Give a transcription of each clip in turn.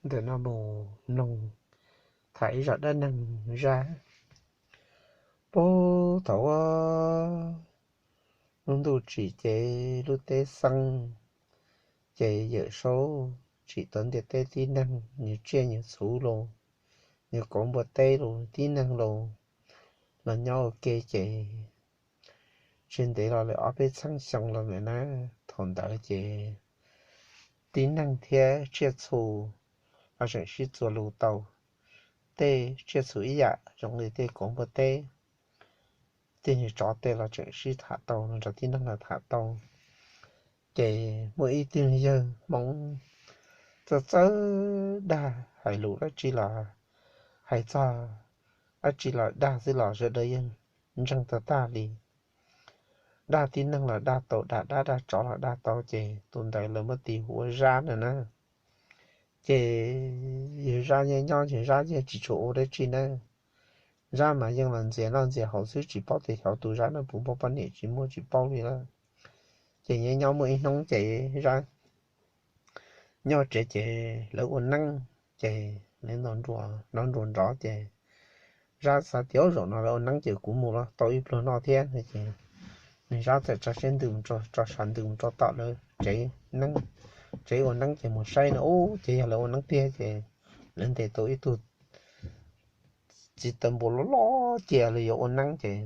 Ntawm no mus mloog tham ib zaj dab neeg Zab. Puag thaum ub, lub ntuj tsim ces lub teb xeeb, ces Yawm Saub tsim tau ntiaj teb tib neeg, nyias tsiaj nyias txhu los, nyias kauv npua teb los, tib neeg los, los nyob ua ke ces tsis ntev los lawm ob peb txhiab xyoo los lawm na. Thaum ntawd ces tib neeg thiab tsiaj txhu los tseem sib txuas lus tau. Tej tsiaj txhu ib yam zoo li tej kauv npua teb, tej niag tsov tej los tseem sib tham tau, nrog tib neeg los tham tau. Ces muaj ib tug yawg Hmoob txawj txawj dag, hais lus dab tsi los hais txog dab tsi los dag xwb los sawv daws yeej ntseeg tag tag li. Dag tib neeg los dag tau, dag dab dag tsov los dag tau, ces tus ntawd lawv muab tis hu ua Zab no na. Ces yawg Zab nyob nyob ces Zab yeej tsis tshua ua dab tsi na. Zab mas yeej los ntxias noj ntxias haus xwb, tsis paub tias xyov tus Zab no puas muaj poj niam tsis muaj, tsis paub li lawm. Ces nyob nyob muaj ib hnub ces Zab nyob tsev ces lawv ua neeb, ces lawv nrog nrog nrov ces Zab xav tias zaum no lawv ua neeb ces kuv mus los tau ib pluag noj thiab no ces nws Zab txawm tso siab ntws, tso sam ntws mus rau tom lawv tsev neeb, tsev ua neeb ces mus saib no ub ces yog lawv ua neeb tiag ces lawv ntes tau ib tug txiv taws npua loj loj cia li yuav ua neeb ces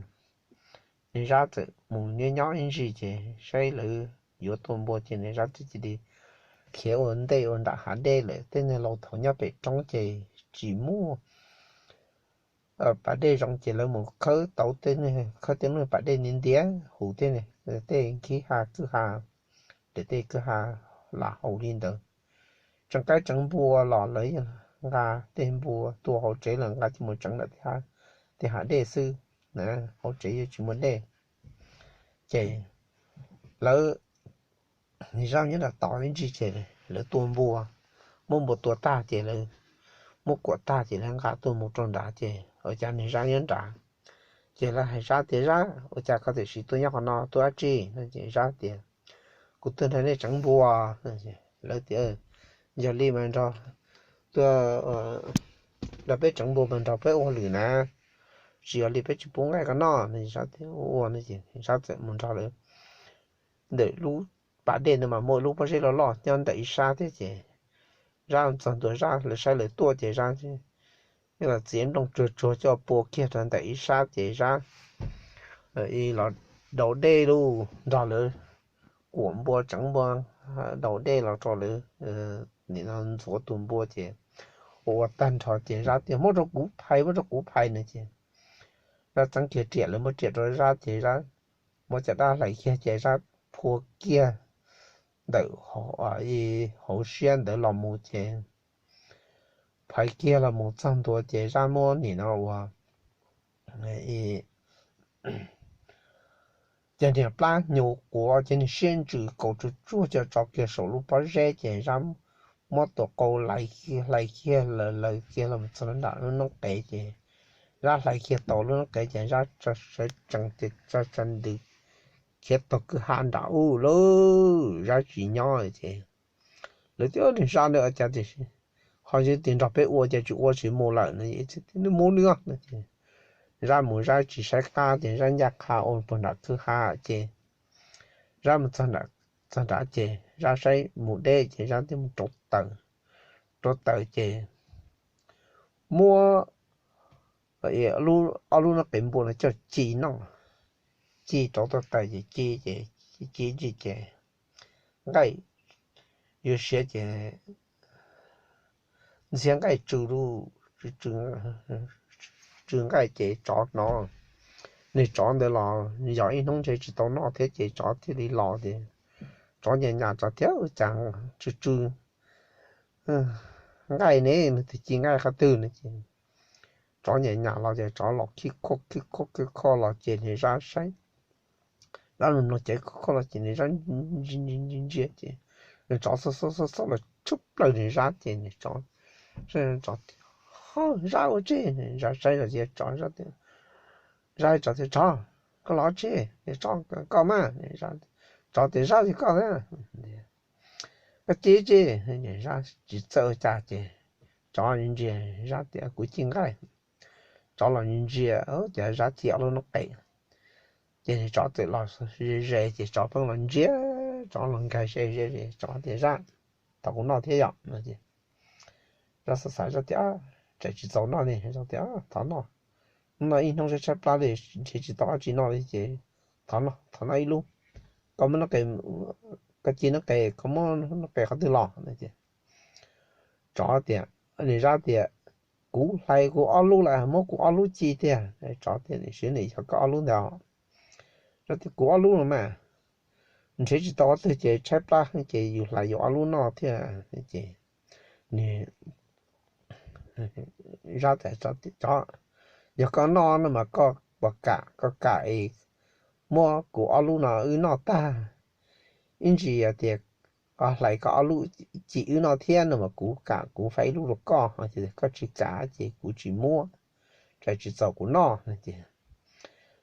nws Zab txawm mus nyob nyob ib ntsis ces saib lawv yuav tua npua ces nws Zab txawm cia li khiav ua ntej ua nram hav dej lawm. Tej niag laus thaum nyob pem roob ces tsis muaj pas dej zoo ces lawv mus khawb tau tej, khawb tej niag pas dej ntiav ntiav huv tej, tej khib ha kwj ha, tej kwj ha lam haus li ntawd. Tseem qaib tseem npua los lawv yeej nqa tej npua tua hauv tsev los nqa coj mus tseev ntawm tej hav dej xwb, hauv tsev yeej tsis muaj dej. Ces lawv, nws Zab nyob nram tod ib ntsis ces lawv tua npua, muab npua tua tag ces lawv muab kuam tag ces lawv nqa tuaj mus rau nrad ces ua cas nws Zab nyob nrad. Ces lawv hais Zab tias, Zab, ua cas koj tam sim tuaj nyob qhov no tuaj dab tsi? No ces Zab tias, Kuv tuaj nrog nej tseev npua. Lawv tias, Yog li mas nrog, tuaj nrog peb tseev npua mas nrog peb ua hauj lwm na, tsis yog li peb tsis pub nqaij koj noj. Zab tias, Ua, ua. No ces Zab txawm mus nrog lawv ntawm lub pas dej ntawd mas muaj lub pob zeb loj loj nyob ntawm ib sab thiab ces Zab txog ntua, Zab, lawv saib lawv tuaj ces Zab los txiav nplooj tsuag tsuag coj pua kiag rau ntawm ib sab ces Zab los daus dej lauj, nrog lawv kuam npua tseev npua, daus dej los rau lawv nim no ntxuav tus npua ces ua ua tag nrho ces Zab tias, Muab rau kuv phais, muab rau kuv phais. No ces Zab txeeb kiag riam, lawv muab riam rau Zab ces Zab muab caj dab hlais kiag ces Zab phua kiag ntawm hauv siab ntawd los mus ces phais kiag los mus txog ntua ces Zab muab nim no ua cov niag plab hnyuv quav cov niag siab ntsws kaus tsuag tsuag coj tso kiag saum lub pob zeb ces Zab muab tus qau hlais kiag, hlais kiag laws laws kiag los txog nram lub noob qev ces Zab hlais kiag tau lub noob qev ces Zab sawv tsees ces tsa tsa ntws khiav taug kwj ha nram ub lawm, Zab tsis nyob ces lawv tias, Nws Zab ntawd ua cas tiam sis ho yog tias nrog peb ua ces tsis ua tsis mus lawm no, nws mus nws os. No ces Zab mus Zab tsis saib qab ces Zab ncaj qha ua puag nram kwj ha ces Zab mus txog nrad ces Zab saib mus deb ces Zab thiaj mus rauv taws, rauv taws ces muab ob lub noob qev npua no coj ci noj, ci rauv tau taws ces ci ces ci ntsis ces nqaij yuav siav ces ntxhiab nqaij tsw, tsw nqaij ces tsov hnov, nws tsov ntawd los yog ib hnub ntshe tsis tau noj thiab ces tsov thiaj li los ces tsov nyas nyas tsov thiab, Ua cas tsw tsw nqaij ne, nws twb ci nqaij qhov twg no ces tsov nyas nyas los ces tsov los khib khob khib khob khib khob los ces nws Zab saib, Zab mloog ces khib khob los ces nws Zab ntsia ntsia ntsia ces nws tsov xauj xauj xauj los tshoob plaws nws Zab ces nws tsov, tsov tias, Ho, Zab ua tsi? Zab saib los ces tsov, Zab tias, Zab, tsov tias, Tsov, koj los tsi? Tsov, koj mas. Tsov tias, Zab, yog koj na, koj ci tsi? Zab tsis txawj ua cas ces tsov ntsia, Zab tias kuv cig nqaij. Tsov los ntsia, ces Zab cig ob lub noob qes. Ces nws tsov txawm los ze ze ces tsov pheej los ntsia, tsov los nkag ze ze, tsov tias Zab, thov kuv noj thiab yom. Zab xav xav, Zab tias tsam tsis txaus noj ne, Zab tias thov noj, noj ib hnub tshaib tshaib plab li, nrhiav tsis tau dab tsi noj li ces thov noj, thov noj ib lub. Koj muab noob qes, koj cig noob qes, koj muab noob qes qhov twg los? Tsov tias, nws Zab tias kuv hlais kuv ob lub lawm, muab kuv ob lub ci tiag. Tsov tias nim siab nim yog koj ob lub ntag. Zab tias kuv ob lub los mas, nrhiav tsis tau qhov twg ces tshaib plab ces yus hlais yus ob lub noj thiab. Ces nws Zab tias tsov, yog koj noj no mas koj puas kam, koj kam es muab kuv ob lub no wb noj tag, ib ntsis yog tias koj hlais koj ob lub ci wb noj thiab no mas kuv kam kuv faib ib lub rau koj, ho yog koj tsis kam ces kuv tsis muab, tsam tsis txaus kuv noj. Ces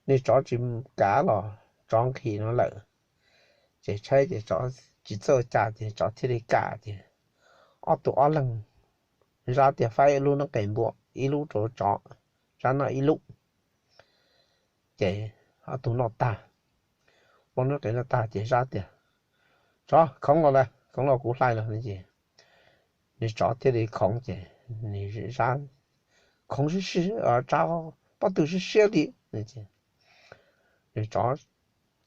nws tsov tsis kam los tsov nqhis no lawm, ces tshaib ces tsov tsis txawj ua cas ces tsov thiaj li kam ces ob tug ob leeg, Zab tias faib ib lub noob qes npua, ib lub rau tsov, Zab noj ib lub. Ces ob tug noj tag, muab noob qes noj tag ces Zab tias tsov khoov los lawm, khoov los kuv hlais los no ces nws tsov thiaj li khoov ces nws Zab khoov siab siab, tsa pob tw siab siab li. Nws tsov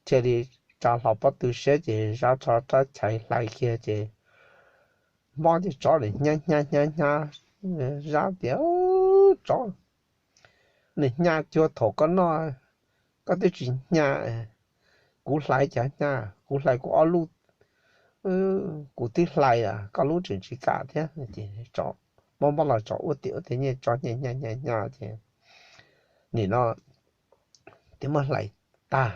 thiaj li tsa hlo pob tw siab ces Zab rho rab chais hlais kiag ces mob ces tsov nim hnyav hnyav hnyav hnyav. Zab tias tsov, nim hnyav cuag thaum koj noj, koj twb tsis hnyav, kuv hlais cas hnyav, kuv hlais kuv ob lub, kuv twb hlais, koj lub tseem tsis kam thiab. Ces tsov mob mob los tsov ua tim ua tim nyiaj tsov hnyav hnyav hnyav hnyav ces nim no twb muab hlais tag,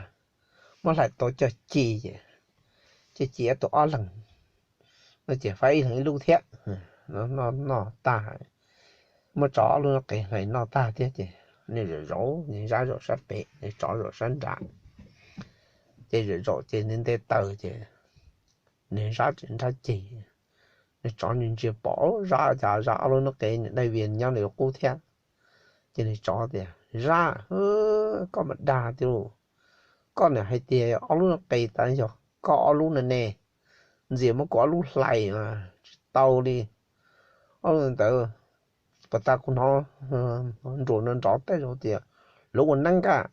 muab hlais tau coj ci ces coj ci ob tug ob leeg no ces faib ib leeg ib lub thiab. Noj tag, muab tsov ob lub noob qes hlais noj tag thiab ces nws zaum zaum, nws Zab zaum sab pem, nws tsov zaum sab nrad. Ces zaum zaum ces nws nte taws ces nws Zab tseem nrab ceg, nws tsov nws ntsia pom Zab cas Zab ob lub noob qes nws dai vias nyob nws qub thiab. Ces nws tsov tias Zab, koj mas dag tiag lauj, koj nim hais tias ob lub noob qes tas yog koj ob lub no ne, ntxias muab kuv ob lub hlais mas tsis tau li. Ob lub ntawd puas tas kuv hnov nruas nrov nrov tej zaum tias luag ua neeb kaj,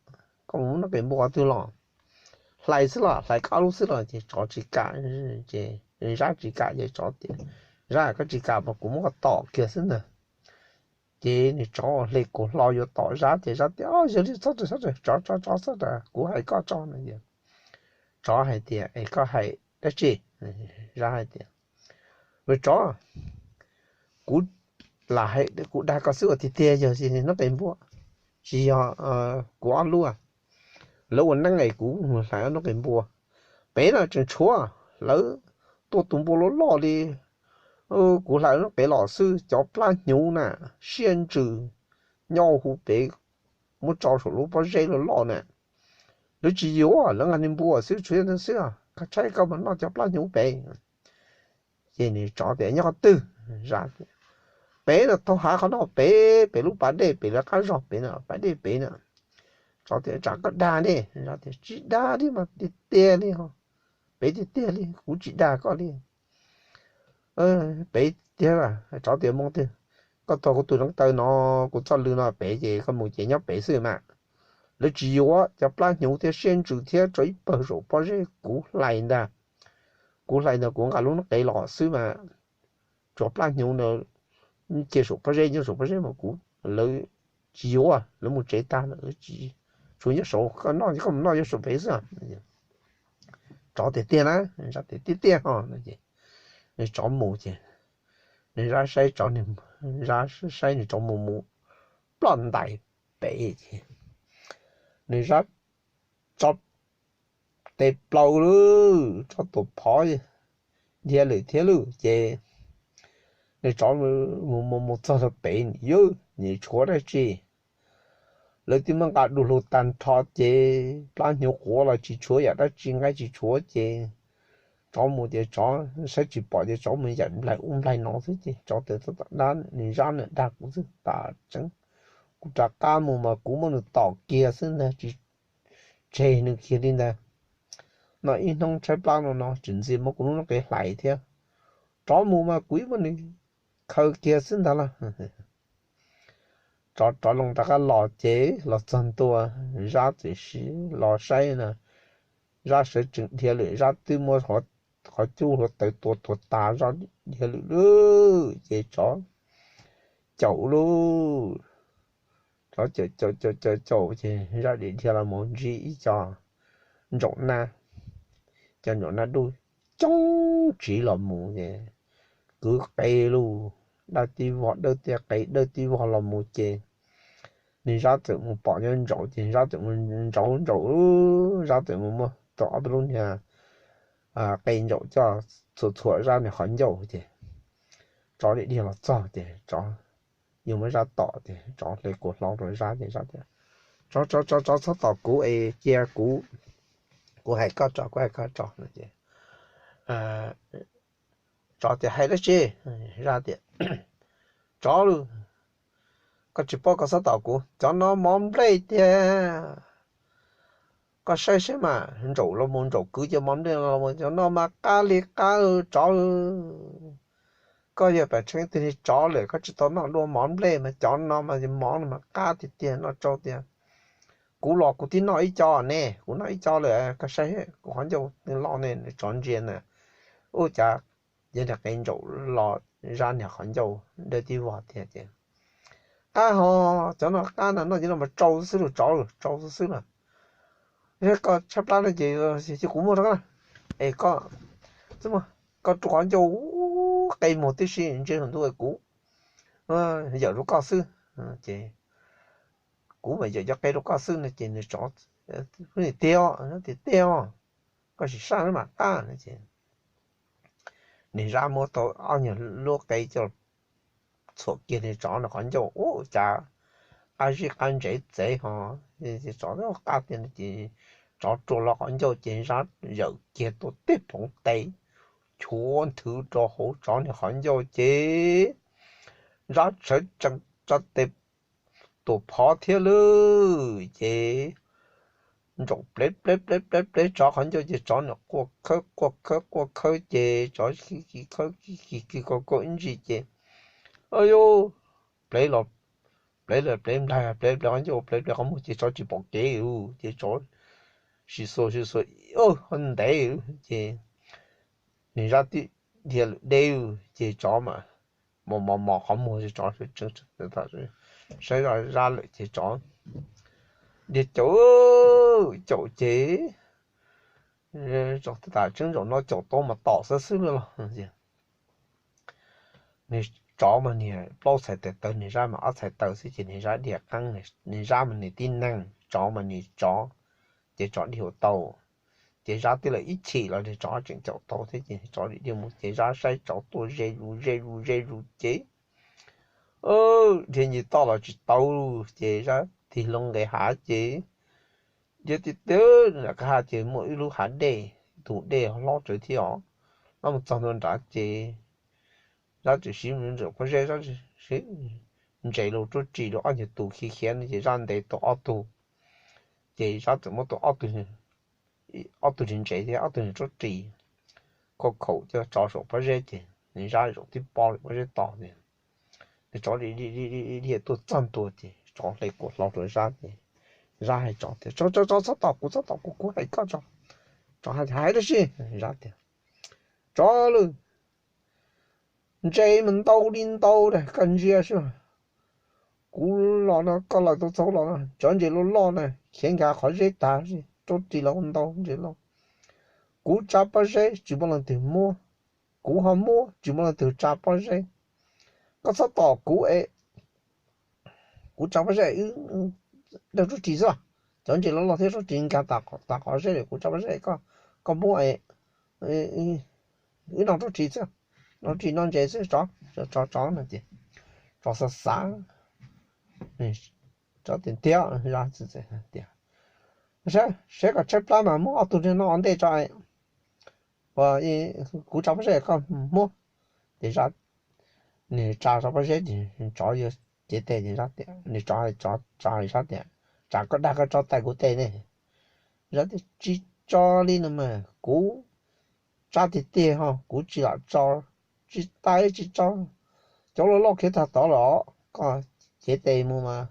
koj mus muab noob qes npua qhov twg los? Hlais xwb los, hlais koj ob lub xwb los? Ces tsov tsis kam, ces Zab tsis kam ces tsov tias Zab, koj tsis kam mas kuv muab koj tom kiag xwb ntag. Ces nws tsov hle kaus hlo yuav tom Zab ces Zab tias yog li txhob, txhob, tsov, tsov, tsov, txhob, kuv hais koj tso no. Tsov hais tias es koj hais dab tsi? Zab hais tias tsov, kuv lam hais, kuv dag koj xwb ua tiag tiag, yog noob qes npua, tsis yog kuv ob lub. Lawv ua neeb es kuv mus hlais ob noob qes npua. Pem no tseem tshuav, lawv tua tus npua loj loj li, kuv hlais noob qes los xwb, cov plab hnyuv na, siab ntsws, nyob hauv pem, muab tso saum lub pob zeb loj loj na. Lawv tsis yuav, lawv nqa niag npua xwb, tshuav yog ntawd xwb. Koj tshaib koj mus noj cov plab hnyuv pem. Ces nws tsov tias nyob qhov twg? Zab tias pem no, taug hav qhov no pem, pem lub pas dej pem lawv qab zog pem no, pas dej pem no. Tsov tias tsam koj dag ne. Zab tias tsis dag li mas, tiag tiag li, pem tiag tiag li, kuv tsis dag koj li. Pem tiag. Tsov tias mus twg? Koj tuav kuv tus neev taw no, kuv txoj lw no pem ces koj mus ces nyob pem xwb mas. Lawv tsis yuav, cov plab hnyuv thiab siab ntsws thiab tso ib pawg saum pob zeb kuv hlais ntag. Kuv hlais ntag, kuv nqa lub noob qes los xwb mas. Tsuas plab hnyuv ntawd cia saum pob zeb, nyob saum pob zeb mas kuv, lawv tsis yuav, lawv mus tsev tag lawm, tsuas nyob saud, koj noj koj mus noj nyob saud pem xwb. Tsov tias tiag na, tias tiag tiag ho. Nws tsov mus ces, nws Zab saib tsov, Zab saib nws tsov mus mus ploj ntais pem ces nws Zab tso tes plaws lawm, tso tus phov dhia lawm thiab lawm ces nws tsov mus mus mus txog rau pem, yog nim tshuav dab tsi. Lawv twb muab nqa du lug tag nrho ces plab hnyuv quav los tsis tshuav yam dab tsi nqaij tsis tshuav ces Tsov mus ces tsov saib tsis pom ces tsov mus yaim nplaig ub nplaig no xwb ces tsov tias, Txhob tom dab, nws zab nws dag kuv xwb, tam tseeb kuv rov qab mus mas kuv muab nws tom kiag xwb ntag, tsis tseg nws kiag li ntag. No ib hnub tshaib plab no no tsis ntxim muab kuv lub noob qes hlais thiab. Tsov mus mas kuv ib muab nws khaws kiag xwb ntag lauj. Tsov rov loo rov qab los ces los txog ntua, zab txawm los saib na, zab sawv tsees dhia lawm, zab twb muab qhov cub hluav taws tua tuag tas, zab dhia lawm lauj. Ces tsov caum lauj, tsov caum caum caum caum caum ces zab dhia los mus ntsib ib co ntsaum nab, cov ntsaum nab dub coob tsiv los mus ces kwv qe lug, dawj tib vog dawj tib qe dawj tib vog los mus ces nws zab txawm mus pom nyob ntsaum ces zab txawm mus ntsaum ntsaum, zab txawm mus muab tau ob peb lub niag qe ntsaum coj txhuam txhuam zab niag qhov ncauj ces tsov dhia dhia los txog ces tsov yuav muab zab tom ces tsov hle kua hlau rau zab ces zab tias, Tsov, tsov, tsov, tsov, txhob tom kuv es cia kuv, kuv hais koj tso, kuv hais koj tso no ces tsov tias, Hais dab tsi? Zab tias, Tsov lauj, koj tsis paub koj txhob tom kuv, cov no mov nplej tiag. Koj saib saib mas, ntsaum los mus ntsaum kwv cov mov nplej los mus, cov no mas qab li qab tsov. Koj yog pes tsheej twg li tsov lawm koj tsis tau noj dua mov nplej mas cov no mas mov no mas qab tiag tiag no tsau tiag. Kuv los kuv twb noj ib co ne, kuv noj ib co lawm, koj saib kuv qhov ncauj twb loj ne, tsov ntsia na. Ub, cas yog niag qe ntsaum los zab niag qhov ncauj dawj tib vog tiag ces, Qab hos, cov no qab na, noj cov no mas tsau xwb lauj, tsov lauj, tsau xwb xwb lauj. Koj tshaib plab no ces cia kuv muab rau koj na. Es koj, koj rub qhov ncauj qe muag tib si ntsia saum ntuj es kuv yawm rau koj xwb. Ces kuv mam yawm cov qe rau koj xwb no ces nws tsov tias, Tiag os, tiag os, koj sim sab mam qab no ces nws zab muab tau ob nyuag lub qe coj txhuam kiag li tsov no qhov ncauj, ub, cas qab zib qab ntsev txev ho. Tsov qab tiag ces tsov rua los qhov ncauj ces zab yawm kiag tua tib poov tes, chuav nthwv rau hauv tsov niag qhov ncauj ces zab sawv tsees tsa tes tuam phov thiab lawm ces ntsaum plev plev plev plev plev tsov qhov ncauj ces tsov niam quaj khawb quaj khawb quaj khawb ces tsov kis kis khawb kis kis kis kis kaus kaus ib ntsis ces, Au yus, plev los plev lawm plev nplaig plev plev qhov ncauj plev plev qhov muag ces tsov tsis pom kev ces tsov sis xuas sis xuas ho ntev ces nws zab twb dhia lawm deb ces tsov mas mos mos mos qhov muag ces tsov saib zab lawm ces tsov dhia caum caum ces tsov tas tseeb zaum no caum tau mas tom xwb xwb los. Nws tsov mas niag plaub txhais tes taw, nws zab mas ob txhais taw xwb ces nws zab dhia qeeb, nws zab mas nws tib neeg, tsov mas nws tsov, ces tsov dhia ua tau. Ces zab twb lawm ib chim los nws tsov tseem caum tau thiab ces tsov dhia mus ces zab saib tsov tuaj ze zus ze zus ze zus ces dhia ncig toj los tsis tau ces zab tig hlo nqes hav ces dhia ti ti nram kwj ha ces muaj ib lub hav dej, tus dej hlob tsawv thiab os. Zab mus txog ntua nrad ces zab txawm siv ntsaum pob zeb, zab siv ntses los rub ris rau ob nyuag tus khiav khiav no ces zab ntes tau ob tug. Ces zab txawm muab tau ob tug ntses thiab ob tug niag rub ris khau khaum coj tso saum pob zeb ces nws zab zaum tib pob lawm pob zeb to ces nws tsov dhia tuaj txog ntua ces tsov hle kua hlau rau zab ces zab hais tsov tias, Tsov, tsov, tsov, txhob tom kuv, txhob tom kuv, kuv hais koj tso. Tsov hais, Hais dab tsi? Zab tias, Tsov lauj, ntses mas ntau li ntau, koj ntsia saib. Kuv los no koj lawm tau txaus los no, cov ntses loj loj na khiav nkag qhov zeb tag, rub ris los ntau ntses loj. Kuv tsa pob zeb tsis muaj leej twg muab, kuv ho muab tsis muaj leej twg tsa pob zeb. Koj txhob tom kuv es kuv tsa pob zeb, dawj rub ris xwb. Cov ntses loj loj thiab rub ris nkag tas qhov zeb lawm, kuv tsa pob zeb, koj muab es wb noj rub ris xwb, noj ris noj ntses xwb tsov, tsov, tsov no ces tsov xav xav, tsov tias, Tiag, tias, Seb kom tshaib plab mas muab ob tug no ua ntej tso es Kuv tsa pob zeb koj muab. Ces Zab, nws tsa tso pob zeb ces tsov yuav cev tes ces Zab tias, nws tsov, tsov hais Zab tias, tsam koj dag koj tso tawm kuv tes ne. Zab tias tsis tso li no mas kuv tsa tiag tiag ho kuv tsis lam tso, tsis tawm tsis tso. Cov loj loj khiav tag tod los koj cev tes mus mas.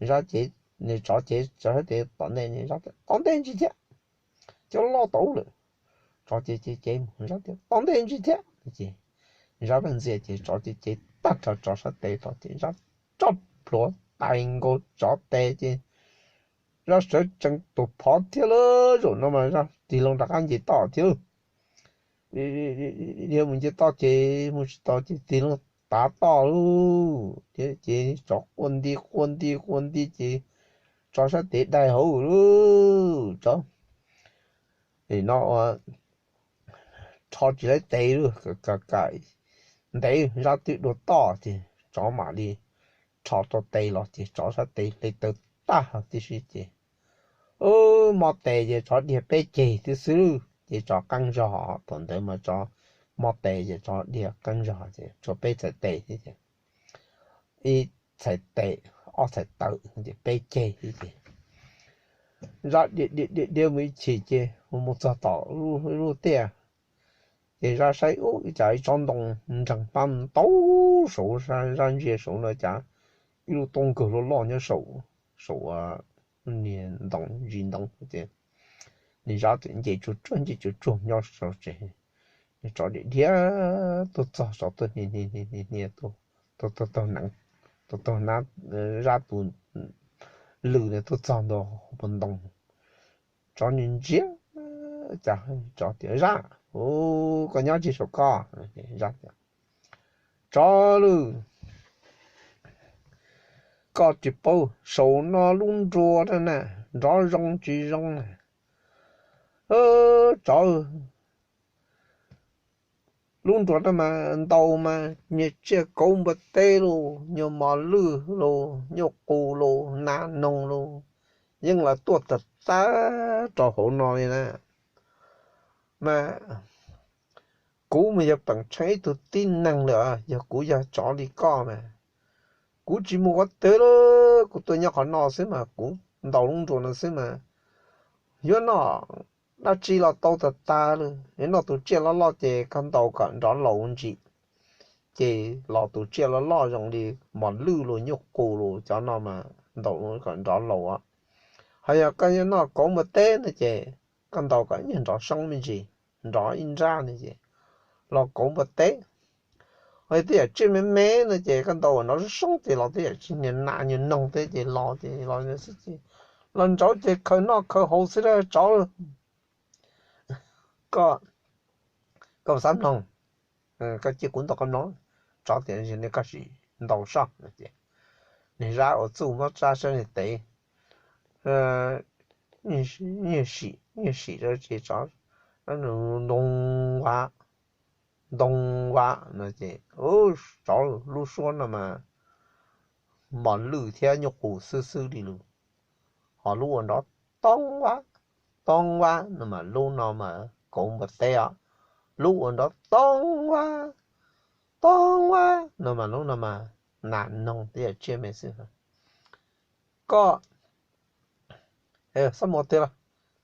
Zab cev, nws tsov cev, tsov cev tom ntej, tom ntej ntsis thiab, cov loj tod lawm. Tsov cev cev cev mus, Zab tias tom ntej ntsis thiab ces Zab pheej ntxias ces tsov cev cev tag nrho tsov sab tes tod ces Zab tso plhuav tais nkaus tsov tes ces Zab sawv tsees tus phov thiab lawm. Zaum no mas Zab tig loo rov qab nce toj thiab lauj. Dhia mus nce toj ces mus tsis tau ces tig loo tav toj lauj. Ces tsov quaj nti quaj nti quaj nti ces tsov sab tes daig hauv lauj. Tsov no rho tsis laib tes lauj, ka ka ntev Zab twb dua toj ces tsov mam li rho rau tes los ces tsov sab tes hle taw tag tib si ces mob tes ces tsov dhia peb ceg thiab xwb ces tsov qeeb zog. Thaum ntawd mas tsov mob tes ces tsov dhia qeeb zog ces tshuav peb txhais tes thiab ces ib txhais tes, ob txhais taw, peb ceg thiab ces Zab dhia dhia mus ib chim ces mus txog tom lub tiaj ces Zab saib ub cas ib tsob ntoo nreeg pab ntau saud, Zab ntsia saud no cas ib lub toob kawg loj loj nyob saum, saum niag ntoo zis ntoo ces nws Zab txawm nce tsuag tsuag nce tsuag tsuag nyob saud tsev. Nws tsov dhia dhia tuaj txog saud tuaj hnia hnia hnia tuaj taug neev, taug taug nab, Zab tus lwj tuaj txog ntua hauv paus ntoo. Tsov ntsia ntsia, tsov tias Zab, koj nyob tsis saum koj? Zab tias tsov lwj, koj tsis paub saum no lub nruas na, nrov zoo tsis zoo na. Tsov, lub nruas no mas ntau mas nyuag tsiaj kauv npua teb los, nyuag mos lwj los, nyuj qus los, nas noog los, yeej los tuaj tag tag rau hauv no li na. Mas kuv mas yog peem tsheej ib tug tib neeg lawm, yog kuv yog tsov li koj mas kuv tsis mus ua twg li, kuv tuaj nyob qhov no xwb mas kuv ntaus lub nruas no xwb mas yuav noj dab tsi los tau tag tag li. Yuav noj tus tsiaj loj loj ces koj ntaus kom nrov laus ntsis, ces los tus tsiaj loj loj zoo li mos lwj los nyuj qus los cov no mas ntaus kom nrov laus. Ho yog koj yuav noj kauv npua teb no ces koj ntaus kom nyuag nrov soob me ntsis, nrov ib nrab no ces los kauv npua teb. Ho yog tej yam tsiaj me me no ces koj ntaus kom nrov soob soob ces los tej yam tsiaj niag nas nyuag noog thiab ces los ces los xwb ces los nraud ces khaws noj khaws haus xwb dab tsov. Koj, koj puas xav mloog? Koj cia kuv ntaus koj mloog. Tsov tias nej koj sim ntaus soj. Niag Zab ua txuj mob tsab sab niag tes, niag sim rau ces tsov ntoo va, ntoo va no ces tsov lub suab no mas mos lwj thiab nyuj qus xwb xwb li lus. Ho lub ua nrov toob va, toob va no mas lub no mas kauv npua teb os. Lub ua nrov toob va, toob va no mas lub no mas nas noog tej yam tsiaj me xwb. Koj xab mus twg los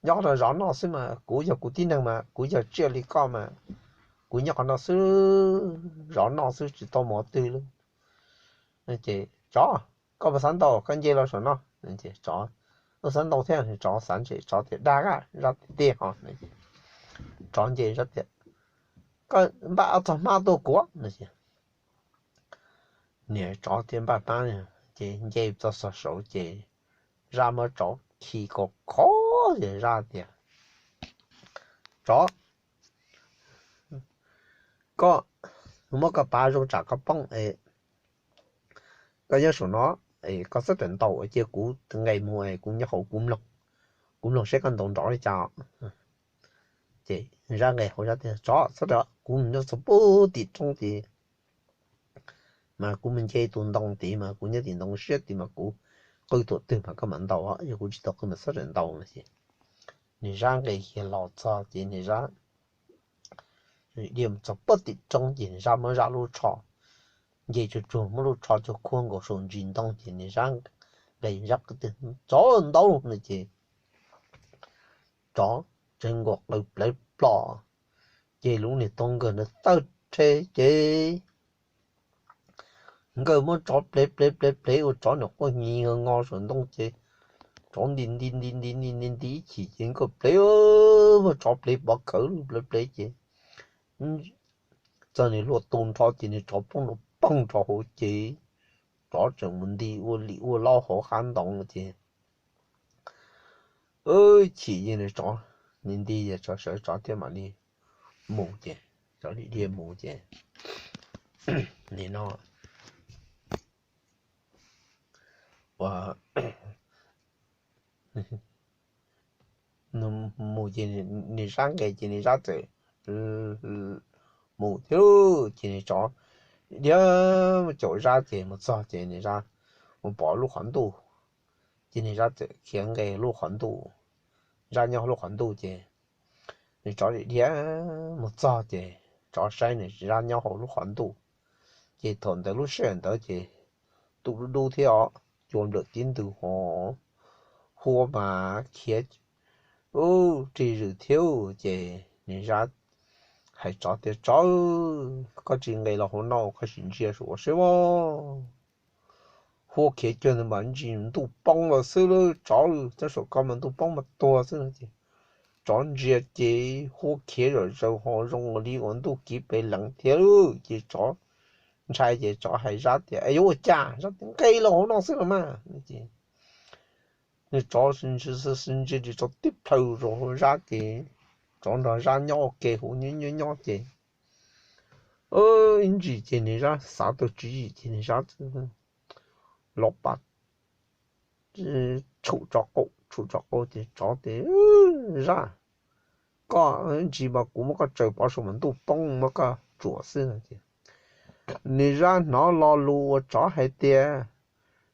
nyob qhov no zov noj xwb mas kuv yog kuv tib neeg mas kuv yog tsiaj li koj mas kuv nyob qhov no xwb zov noj xwb tsis tau mus twg li. Ces tsov, koj puas xav ntaus? Koj nce los saum no. Tsov, koj xav ntaus thiab? Tsov xav ntshe tsov tias dag a, Zab tiag tiag ho. Tsov nce, Zab tias koj npaj ob txog hmab tuaj kuv no. Niag tsov thiaj npaj hmab ces nce txog saum saud ces Zab muab tsov khi kom khov ces Zab tias tsov, koj muab koj pav zoo tsam koj poob es koj nyob saum no es koj txhob rawm ntaus cia kuv nqes mus es kuv nyob hauv kuv mloog, kuv mloog seb koj ntaus nrov li cas. Ces Zab nqes hauv, Zab tias tsov, txhob rawm, kuv nyob txog puag tim roob tid mas kuv mus nce tus ntoo tid mas kuv nyob tim ntoo siab tid mas kuv qw tuam twg mas koj mam ntaus, yog kuv tsis tau qw mas txhob rawm ntaus no ces niag Zab nqes kiag los txog ces niag Zab Dhia mus txog puag tim roob ces niag zab muab zab lub tsho nce tsuag tsuag, muab lub tsho coj khuab nkaus saum ntsis ntoo ces niag zab nqes zab qw tias, Tsov ntaub no ces tsov tsev nkaus qw plev plos, ces lub niag tub nkawg ntawd tawg rhe ces nkawd muab tsov plev plev plev plev ua tsov nyuam quaj nyi ngo saum ntoo ces tsov nti nti nti nti nti nti nti ib chim ces nkawd plev, muab tsov plev pov khawv plev plev ces txog niag luag tu nrho ces niag tsov poob rau poog rau hauv ces tsov tseem mus nti ua lim ua laub hauv qab ntoo ces ib chim ces niag tsov nti nti es tsov sawv tsov thiaj mam li mus ces tsov dhia mus ces nim no ua mus ces niag zab nqes ces niag zab txawm mus thiab ces niag tsov dhia caum zab ces mus txog ces niag zab mus pom lub qhov ntuj ces niag zab txawm khiav nqes lub qhov ntuj, zab nyob lub qhov ntuj ces niag tsov dhia mus txog ces tsov saib niag zab nyob hauv lub qhov ntuj ces thaum ntawd lub sij hawm ntawd ces ntuj dub dub thiab os, cua nplawm tib ntws hos, huab mas khiav ub rig zws thiab ces niag zab hais tsov tias, Tsov, koj tsis nqes los hauv no koj sim ntsia saum ua seb as, huab khiav cuag ntawd mas ntsis ntuj poob los xwb lauj tsov, txog saum ko mas ntuj poob mas tuag xwb no ces tsov ntsia ces huab khiav zom zaws ho zoo li uas ntuj kiv pes leev thiab lauj ces tsov ntshai ces tsov hais zab tias, Es yuav ua cas? Zab tias, Nqes los hauv no xwb los mas. Nws tsov ntsia ntsia tsov tib plhaw rau zab ces tsov nrog zab nyob ua ke hauv nyob nyob nyob ces ib ntsis ces nws zab xav tau tswv yim ces nws zab los pas tshum tsov qau, tshum tsov qau ces tsov tias, Zab, koj ntsis mas kuv muab koj tsaws pov saum mas ntuj poob muab koj tsuam xwb no ces nws zab hnov lo lus uas tsov hais tias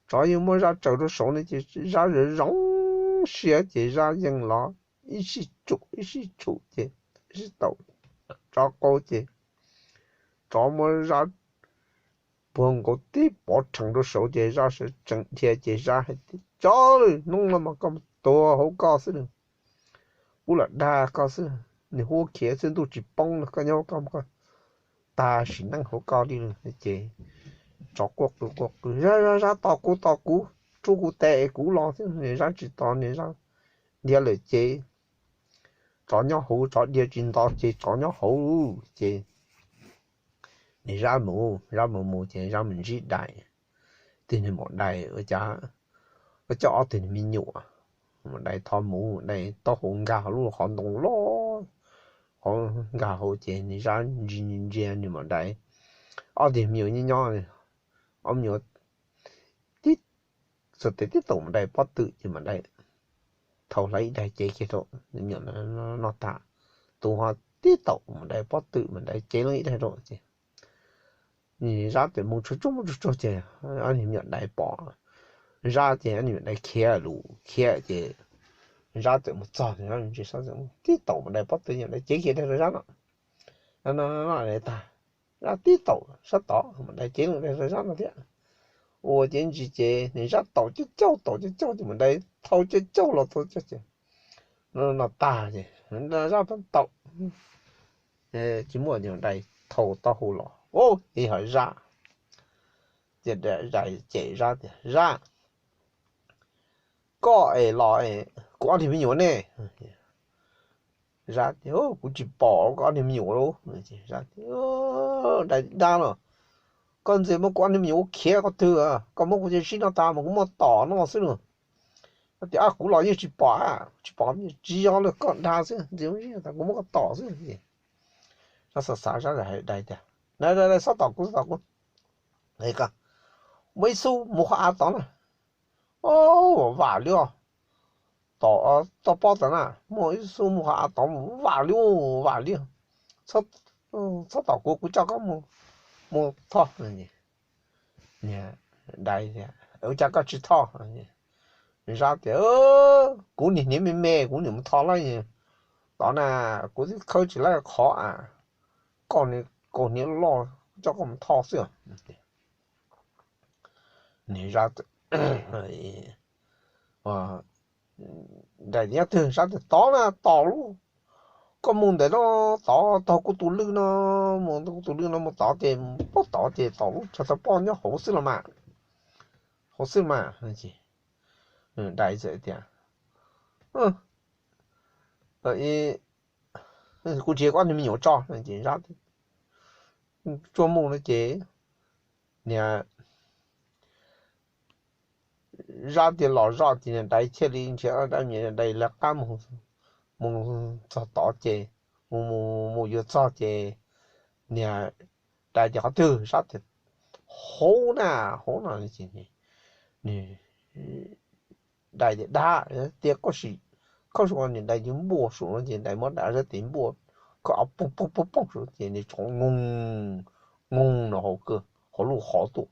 tsov yeej muab zab tsaws rau saud no ces zab zoo zoo siab ces zab yeej los ib sij tshum ib sij tshum ces ib sij taum tsov qau ces tsov muab zab puag nkaus tib pov rhees rau saud ces zab sawv tsees dhia ces zab hais tias, Tsov, hnub no mas koj mus tuag hauv koj xwb lauj, kuv lam dag koj xwb, niag huab khiav xwb ntuj tsis poob no koj nyob hauv koj mus koj tag sim neej hauv koj li lauj. Ces tsov quaj qw quaj qw, Zab, zab, zab, tos kuv, tos kuv, rub kuv tes es kuv los xwb. Niag zab tsis tos, niag zab dhia lawm ces tsov nyob hauv, tsov dhia tsis nto ces tsov nyob hauv ces niag zab mus, zab mus mus ces zab mus ntsib dais, tus niag maum dais ua cas coj ob tug niag me nyuam, maum dais tho mus, dais taub hau nkag lub qhov ntoo loj, qhov nkag hauv ces niag zab ntsia ntsia niag maum dais, ob tug me nyuam nyob nyob, ob me nyuam tib, txog tes tib taum maum dais pob tw ces maum dais thau hlais ib daig cev kiag rau me nyuam noj tag, tus ho tib taum maum dais pob tw maum dais cev loo ib daig rau ces zab tes mus tsuag tsuag mus tsuag tsuag ces ob niag me nyuam dais pom zab ces ob niag me nyuam dais khiav lus khiav ces zab txawm mus txog, tib taum maum dais pob tw maum dais cev kiag daig rau zab no, no no tag, zab tib taum sab tod maum dais cev loo daig rau zab no thiab. Ua ces ntsis ces niag zab taum cauj cauj taum cauj cauj ces maum dais thau cauj cauj los tau cauj ces no tag ces zab pab taum tsis muaj, ces maum dais thau taub hau los, ib ho zab, ces dais cem zab tias, Zab, koj es los kuv ob niag me nyuam ne? Zab tias, Kuv tsis pom koj ob niag me nyuam lauj. Dais dab los, koj ntxias muab kuv ob niag me nyuam ua khiav qhov twg? Koj muab kuv cov zib no tas mas kuv muab tom noj xwb lauj. Tias, Kuv los yeej tsis pom, tsis pom, tsis yog lawm, koj dag xwb, ntxias muab zib tas kuv muab koj tom xwb. Zab xav xav, zab hais dais tias, Dais, txhob tom kuv, txhob tom kuv. Muaj ib xub mus qhov av tod na. Vam li os, tom toj pob tod na, muaj ib xub mus qhov av tod, vam li, vam li, txhob tom kuv, kuv coj koj mus thoj. Dais tias, Ua cas koj tsis thoj? Zab tias, Kuv niag hniav me me, kuv niam mus thoj lawm tod na, kuv twb khawb tsis laib qhov av. koj niag kaus hniav loj, coj koj mus thoj xwb. Niag Zab, daim nyob twg? Zab tias tod na, tom lub, koj mus ntawm no, tod tog kuv tus lwj no, mus kuv tus lwj no mus tod ces, poj tod ces tom lub chaw tau poj nyob hauv xwb los mas, hauv xwb mas. Dais txawm tias kuv tsis, koj niag me nyuam tso. Tsuas mus no ces niag Zab tias los zoj ces niag Dais thiaj li nrhiav dab me nyuam Dais lawv qab mus, mus txog tod ces, mus mus mus yuav txog ces niag Dais tias qhov twg? Zab tias hauv na, hauv no. Dais tias dab tias koj sim khawb su, niag Dais cia npuaj su no ces Dais muab Dais zab tes npuaj, khawb poog poog poog poog su ces nws tsov ngoog ngoog no hauv, hauv lub qhov tuaj.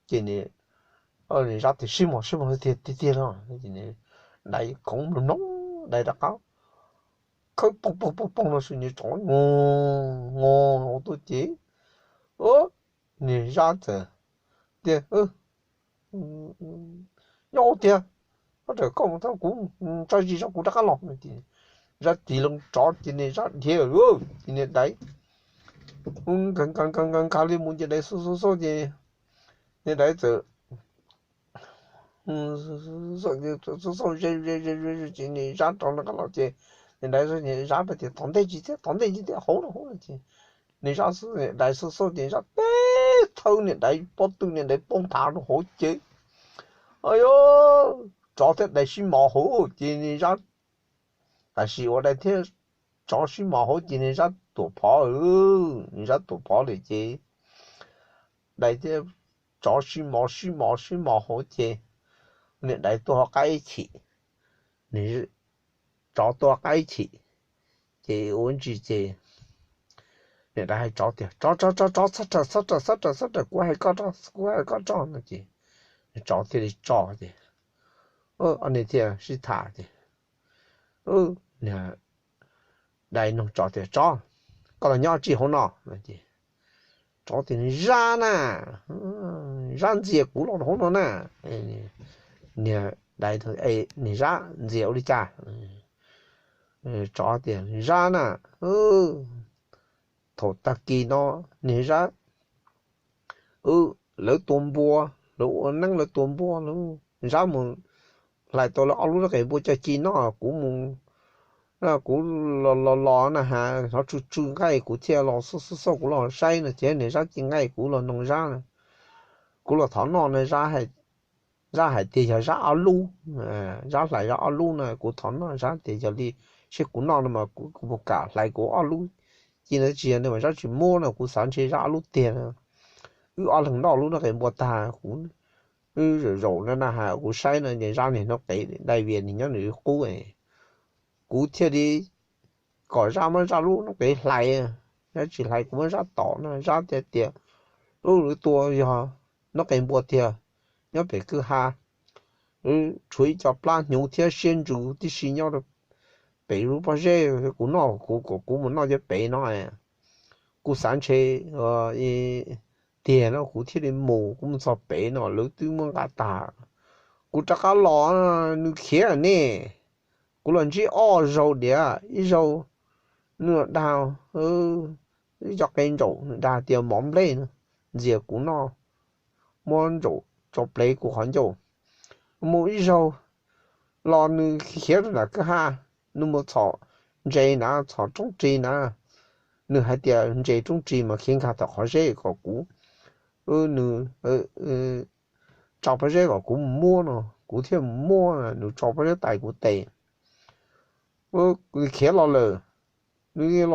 Ces Zab tias sib mos sib mos tiag tiag no, Dais khoov mloog mloog, Dais rov qab khawb poog poog poog poog no su nws tsov ngoog ngoog no hauv tuaj ces niag Zab txawm tias nyob hauv tiag, koj mus thov kuv, tso zis zog kuv rov qab los. Zab tig loo tsov ces niag Zab dhia, ces niag Dais nkag nkag nkag li mus ces Dais xauj xauj xauj ces niag Dais txawm xauj xauj ze ze ze ces niag Zab rov rov qab los ces niag Dais, Zab tias tom ntej tsis thiab, tom ntej tsis thiab, hauv no hauv no ces niag Zab, Dais xauj xauj ces Zab teb thawb niag Dais pob tw, niag Dais poob nthav rau hauv ces, yog tsov thiab Dais sib mos hauv ces niag Zab, tab sis ua Dais thiab tsov sib mos hauv ces niag Zab tuam phov, niag Zab tuam phov lawm ces Dais thiab tsov sib mos sib mos sib mos hauv ces niag Dais tuaj hauv qab ib chim, tsov tuaj hauv qab ib chim, ces ua ntsis ces niag Dais hais tsov tias tsov tsov tsov tsov, txhob raws txhob raws txhob raws, kuv hais koj tso, kuv hais koj tso no ces tsov thiaj li tso ces ob niag thiaj sib tham ces Dais nug tsov tias tsov, koj los nyob tsis hauv no? Tsov tias Zab na, Zab ntxias kuv los hauv no na. Niag Dais, niag Zab ntxias ua li cas? Tsov tias Zab na, thaum tag kis no niag Zab, lawv tua npua, lawv ua neeb lawv tua npua, Zab mus hlais tau lawv ob lub nab qes npua coj ci noj, kuv mus, kuv los los los na has hnov tsw tsw nqaij kuv thiaj los xauj xauj xauj, kuv los saib no ces niag Zab ci nqaij kuv los noog Zab na, kuv los thov noj na, Zab hais tias yog Zab ob lub, Zab hlais Zab ob lub na, kuv thov noj, Zab tias yog li seb kuv noj no mas kuv puas kam hlais kuv ob lub ci na, tsis yog li mas Zab tsis muab no, kuv xav ntshe Zab ob lub tiag na. Wb ob leeg noj lub nab qes npua tag, kuv, wb zaum zaum na na has kuv saib no ces Zab niag nab qes dai vias nws nyob nws qub, kuv thiaj li kom Zab muab Zab lub nab qes hlais, Zab tsis hlais kuv muab Zab tom no. Zab thiaj tias lub lawv tua yog nab qes npua tiag, nyob pem kwj ha, tshuav ib co plab hnyuv thiab siab ntsws tib si nyob pem lub pob zeb, kuv noj kuv kom kuv mus noj cov pem no, kuv xav ntshe tiag no kuv thiaj li mus, kuv mus txog pem no lawv twb muab nqa tag, kuv rov qab los nws khiav ne. Kuv los ntsib ob zaug diam, ib zaug nws dag, ib co qe ntsaum nws dag tias mov nplej no, ntxias kuv noj, muab ntsaum tso plev kuv qhov ncauj. Mus ib zaug los nws khiav rau nram kwj ha, nws mus txhom ntses na, txhom roob ris na, nws hais tias ntses roob ris mas khiav nkag tom qhov zeb kom kuv, nws tso pob zeb kom kuv mus muab no, kuv thiaj mus muab, nws tso pob zeb tais kuv tes, khiav los lawm. Nws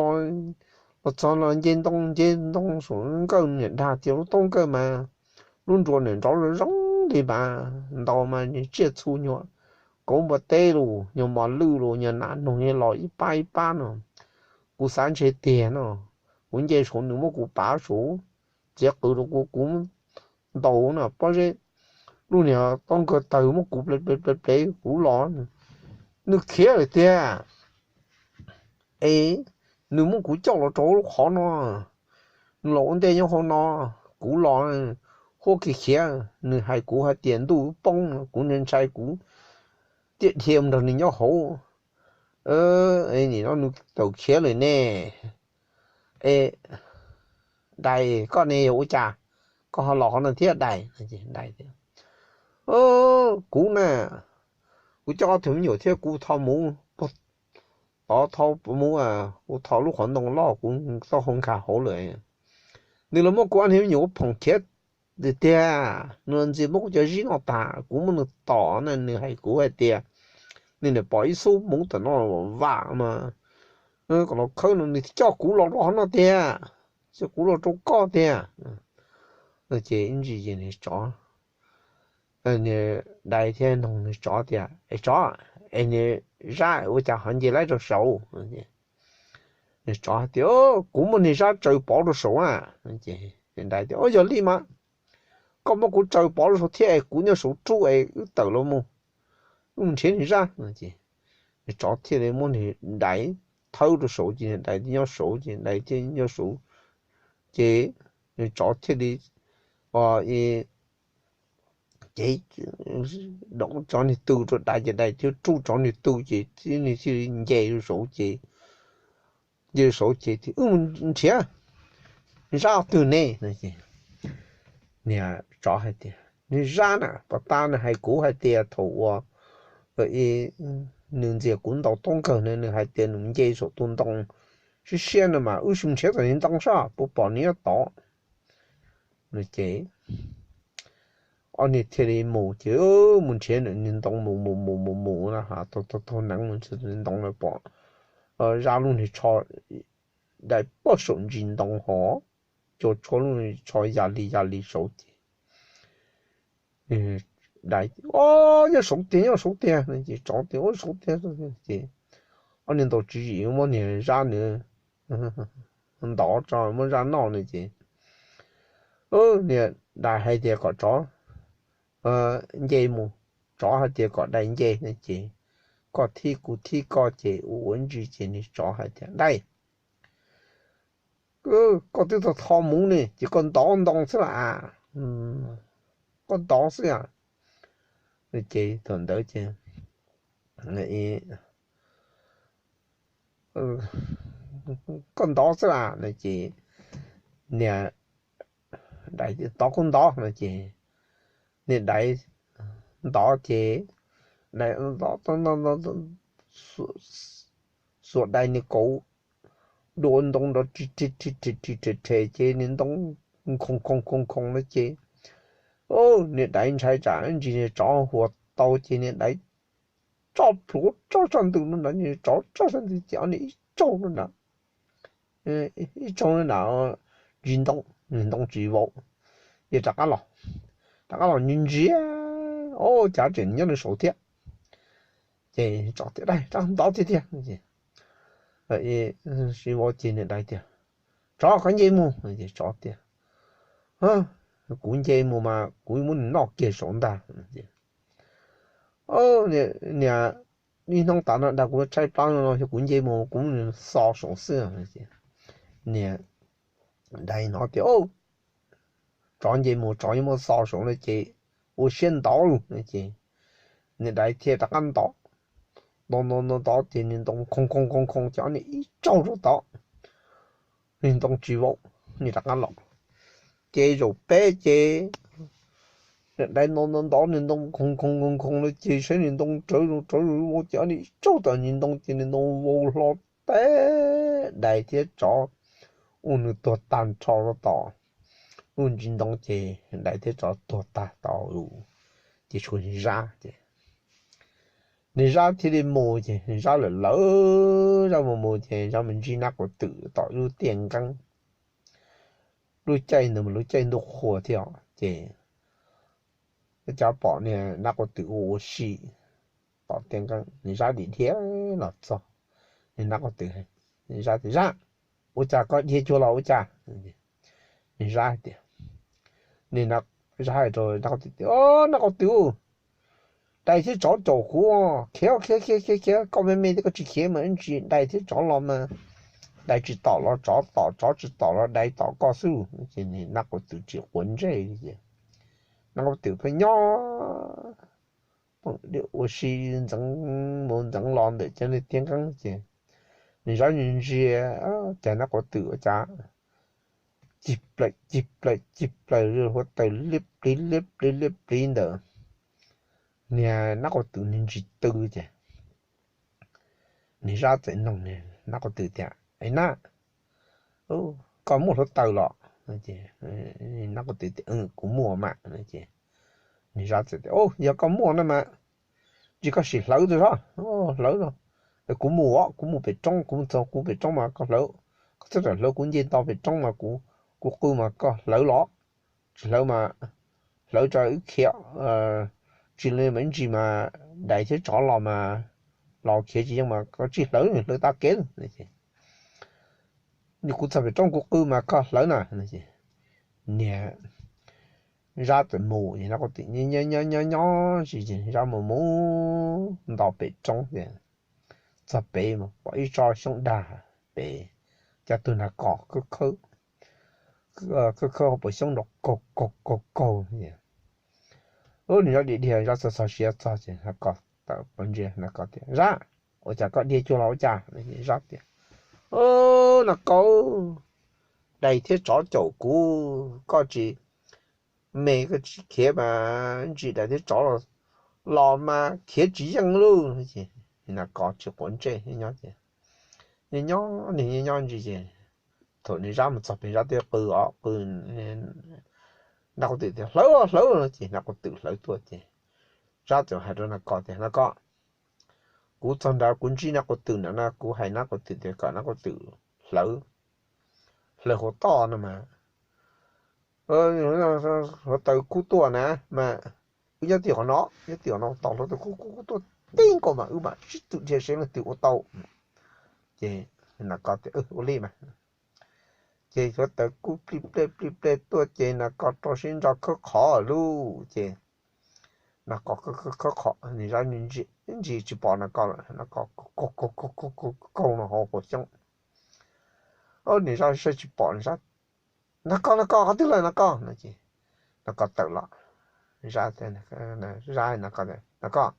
los txog los nce ntoo nce ntoo saum nkawj, niam dag tias lub taub nkawj mas lub nruas niam nrov zoo zoo li mas ntaus mas niag tsiaj txhu nyuag kauv npua teb los nyuag mos lwj los nyuag nas noog los ib pab ib pab no. Kuv xav ntshe tiag no, kuv nce saud nws muab kuv pav saud, txiav qws rau kuv, kuv ntaus no pob zeb, lub niag taub nkawj tawg muab kuv plev plev plev plev kuv los, nws khiav lawm tiag. Es nws muab kuv coj los rau lub qhov no, nws los ua ntej nyob hauv no, kuv los huab kiag khiav, nws hais kuv hais tias ntuj poob, kuv ntshai ntshai kuv thiaj dhia mus nrog nws nyob hauv. Nim no nws tawm khiav lawm ne. E, dais, koj ne yog ua cas koj ho los qhov no thiab dais? Dais tias, kuv na, kuv coj ob tug me nyuam thiab kuv tho mus, tod tho mus, kuv tho lub qhov ntoo loj kuv tau hau nkag hauv lawm. Nws los muab kuv ob tug me nyuam ua phoom khiav tiag tiag, nws ntxias muab kuv cov zib noj tas, kuv muab nws tom na, nws hais kuv hais tias nws niam pom ib xub hmuv tom no vam mas kom los khawb no, nws thiaj coj kuv los rau qhov no tiag, coj kuv los rau koj tiag. Ces ib ntsis ces nws tsov, dais thiaj nug nws tsov tias, Es tsov, es niag zab ua cas ho nce laib rau saud? Nws tsov hais tias, Kuv muab niag zab tsaws pov rau saud a. Dais tias, Yog li mas koj muab kuv tsaws pov rau saud thiab es kuv nyob saud rub es wb tawm los mus, wb mus nrhiav niag zab. Nws tsov thiaj li muab niag dais thawb rau saud ces niag dais thiaj nyob saud ces dais thiaj nyob saud ces nws tsov thiaj li cev, doov tsov niag tw rau dais ces dais thiaj rub tsov niag tw ces nws thiaj li nce rau saud ces nce rau saud ces, Wb mus nrhiav zab twg ne? Niag tsov hais tias, Niag zab na, pom tas nws hais kuv hais tias thaum uas nws ntxias kuv ntaus toob kawg na, nws hais tias nws nce saum tus ntoo siab siab no mas wb sim nrhiav tom niag ntoo saib puas pom nws nyob tod. Ces ob niag thiaj li mus ces mus nrhiav niag ntoo mus mus mus mus mus na, taug taug neev mus ntxias tus ntoo na pom zab lub niag tsho dai puag saum ntsis ntoo hos, cua tshuab lub niag tsho ya li ya li saud ces dais, Nyob saud tiag, nyob saud tiag no ces tsov tias, Ua saud tiag. Ces ob niag ntaus tswv yim muab niag zab nws ntov tso muab zab noj no ces niag dais hais tias kom tsov nce mus, tsov hais tias kom dais nce no ces koj thib kuv thib koj ces ua ua ntsis ces niag tsov hais tias, Dais, koj twb tau tho mus ne ces koj ntov ntoo xwb las, koj ntov xwb a. Ces thaum ntawd ces, Koj ntov xwb las no ces niag dais, Tov kuv ntov no ces niag dais ntov ces dais ntov, xuas dais niag kauv dua ntoo nrov ri ri ri ri rhe rhe ces niag ntoo khoo khoo khoo khoo no ces niag dais ntshai tsam ntsis niag tsov huas tau ces niag dais tso plhuav tso sab ntws no nrad, niag tsov tso sab ntws ces ob niag ib tsaug no nrad, ib tsaug no nrad ntsis ntoo, niag ntoo tsis vau, ces rov qab los, rov qab los ntsia ntsia, o, cas tseem nyob nws saud thiab. Ces tsov tias, Dais, rov ntov tiag tiag. Tsis vau ces niag dais tias, Tsov, koj nce mus. Tsov tias, Kuv nce mus mas kuv muab nws noj kiag saud ntag. Niag, ib hnub tas no dag kuv tshaib plab no no yog kuv nce mus kuv muab nws xo saud xwb. Niag dais hnov tias tsov nce mus tsov yuav muab xo saud no ces ua siab ntov lug no ces niag dais thiaj rov qab ntov, ntov ntov ntov ntov ces niag ntoo khoo khoo khoo khoo ces ob niag ib tsaug rau tod, niag ntoo tsis vau, niag rov qab los. Ces zaum peb ces niag dais ntov ntov ntov niag ntoo khoo khoo khoo khoo no ces saib niag ntoo rawv rawv vau ces ob niag ib tsaug tom niag ntoo ces niag ntoo vau hlo teb, dais thiab tsov ua nws tuag tag nrho rau tom lub ntsis ntoo ces dais thiab tsov tuag tag tau lawm. Ces tshuav niag zab ces niag zab thiaj li mus ces niag zab lawm lawm, zab mus mus ces zab mus ntsib nab quav twm tom lub tiaj nkeeb. Lub caij ntawd mas lub caij ntuj qhua thiab ces cas pom niag nab quav twm ua ua si tom tiaj nkeeb, niag zab dim dhia los txog. Niag nab quav twm, zab tias, Zab, ua cas koj dhia cuag los ua cas? Niag zab tias, niag zab hais rau nab quav twm tias, Nab quav twm, dais thiab tsov caum kuv, khiav khiav khiav khiav khiav, koj me me thiab koj tsis khiav mas ib ntsis dais thiab tsov los mas dais tsis tom los tsov tom, tsov tsis tom los dais tom koj xwb. Ces nab quav twm tsis quav ntsej li ces nab quav twm pheej nyob ua si ntxeev mus ntxeev los ntawm cov niag tiaj nkeeb ces nws zab ntsia ntsia, cas nab quav twm ua cas cig plaws cig plaws cig plaws li huab taws liab pliv liab pliv liab pliv ntawm niag nab quav twm niag ntsis tw ces nws zab txawm noog nab quav twm tias, Es nab, koj muaj hluav taws los? Nab quav twm tias, Kuv muaj mas. Ces nws zab txawm tias, Yog koj muaj na mas ntsis koj sim hlawv tau soj hlawv los. Kuv mus os, kuv mus pem roob, kuv mus txog kuv pem roob mas koj hlawv, koj txhob rawm hlawv, kuv nce nto pem roob mas kuv, kuv qw mas koj hlawv los, tsis hlawv mas hlawv tso wb khiav, tsis li mas ib ntsis mas dais thiab tsov los mas los khiav tsis yeej mas koj tsis hlawv, hlawv tag kev. Kuv txog pem roob kuv qw mas koj hlawv na. Niag zab txawm mus, nyob nyob nyob ntsis ces zab mus mus nto pem roob ces txog pem mas pom ib tsob xyoob dag pem, cov tug nag kos khawb khawb hauv paus xyoob nrov kaug kaug kaug kaug. Ub, nws zab dhia dhia, zab txog txog siav txog ces nag kos tawm pov ntsia nag kos tias, Zab, ua cas koj dhia cuag los ua cas? Zab tias, Nag kos, dais thiab tsov caum kuv, koj tsis me koj tsis khiav mas ntsis dais thiab tsov los mas khiav tsis yeej lauj. Nag kos tsis quav ntsej nyob ces nyob nyob nws nyob nyob ntsis ces thaum nws zab mus txog pem zab twb qw os qw, nab quav twm tias, Hlawv hlawv no ces nab quav twm hlawv tuaj ces zab txawm hais rau nag kos tias, Nag kos, kuv txog nrad kuv ntsib nab quav twm nrad na, kuv hais nab quav twm tias kom nab quav twm hlawv, hlawv hauv toj no mas hluav taws kub tuaj na mas wb nyob tim qhov no, nyob tim qhov no tos hluav taws kub kub kub tuaj tib nkaus mas wb mam sib tw dhia seb leej twg ua tau. Ces nag kos tias, Ua li mas. Ces hluav taws kub plig plej plig plej tuaj ces nag kos rau siab ntso khawb qhov lauj ces nag kos khawb qhov, nws zab ntsis tsis pom nag kos lawm, nag kos kaug kaug kaug no hauv paus xyoob. Nws zab saib tsis pom, nag kos, nag kos qhov twg lawm nag kos no ces nag kos tawm los, zab, zab, nag kos,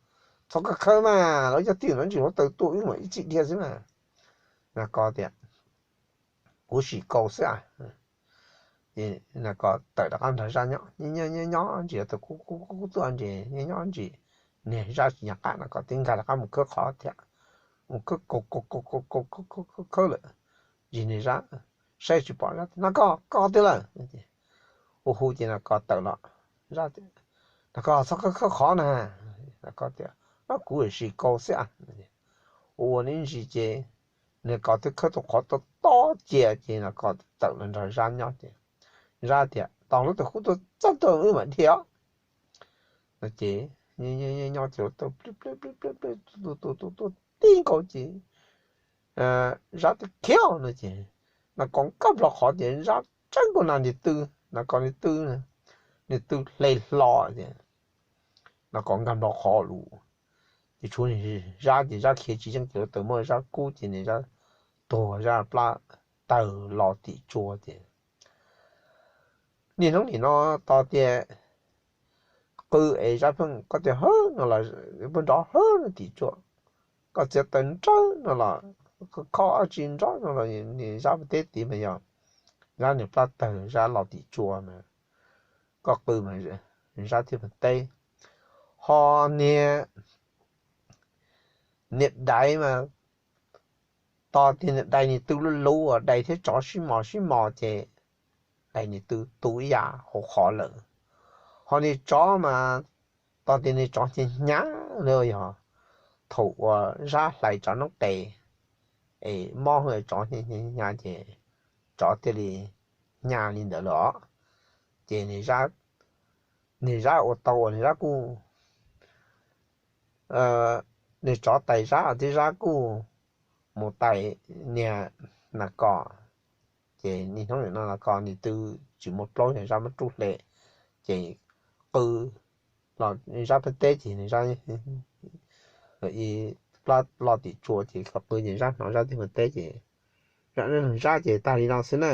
Txhob khawb khawb mas, lawv cov twm no ntsis hluav taws tuaj wb mam ib txhij dhia xwb mas. Nag kos tias, Kuv sim kaus xwb a. Nag kos tawm rov qab nrog zab nyob nyob nyob ntsis, hluav taws kub kub kub tuaj ntsis nyob nyob ntsis, niag zab tsis nco qab nag kos twb nkag rov qab mus khawb qhov thiab, mus khawb kaus kaus kaus kaus kaus khawb khawb lawm. Ces niag zab saib tsis pom, zab tias, Nag kos, koj qhov twg lawm? Ua hu ces nag kos tawm los, zab tias, Nag kos txhob khawb khawb qhov na. Nag kos tias, Kuv sim kaus xwb a. Ua ua ib ntsis ces nag kos twb khawb tau qhov tob tob cia ces nag kos tawm los nrog zab nyob ces zab tias, Tos hluav taws kub tuaj txog tuaj wb mam dhia. No ces nyob ces hluav taws plig plig plig plig tu tu tu tu tib nkaus ces zab tias, Khiav no ces nag kos nkag nplho qhov ces zab tseeb nkaus nag nws tw, nag kos nws tw, nws tw hle hlo ces nag kos nkag nplho qhov lus ces tshuav zab ces zab khiav tsis yeej ces hluav taws muab zab kub ces nws zab tuag zaj plab tawg los tim tsua ces niaj hnub nim no tos tias qw es zab pheej koj tias hawb no los pheej nrov hawb no tim tsua, koj txiav taws nrawb no los, kho dab tsi nrov no los niag zab pem teb tid mas yog zab niag plab tawg zab los tim tsua mas koj qw mas zab thiaj pem teb. Ho niag, niag dais mas tos tias niag dais nws tw luv luv, dais thiab tsov sib mos sib mos ces dais nws tw tu ib yam hauv qhov lawm. Ho niag tsov mas tos tias niag tsov hnyav hnyav li yog thaum uas zab hlais tsov noob qes es mob tsov hnyav hnyav ces tsov thiaj li hnyav li ntawd lawm os. Ces niag zab ua tau uas niag zab kuj, niag tsov tais zab thiab zab kuj mus tais niag nas kos. Ces niaj hnub nim no nas kos nws tw tsis muaj plaub, niag zab muab rub hle, ces qw los zab pem teb ces niag zab plab los tim tsua ces qw ces zab hnov zab twb pem teb ces Zaj dab neeg Zab ces tag li no xwb na.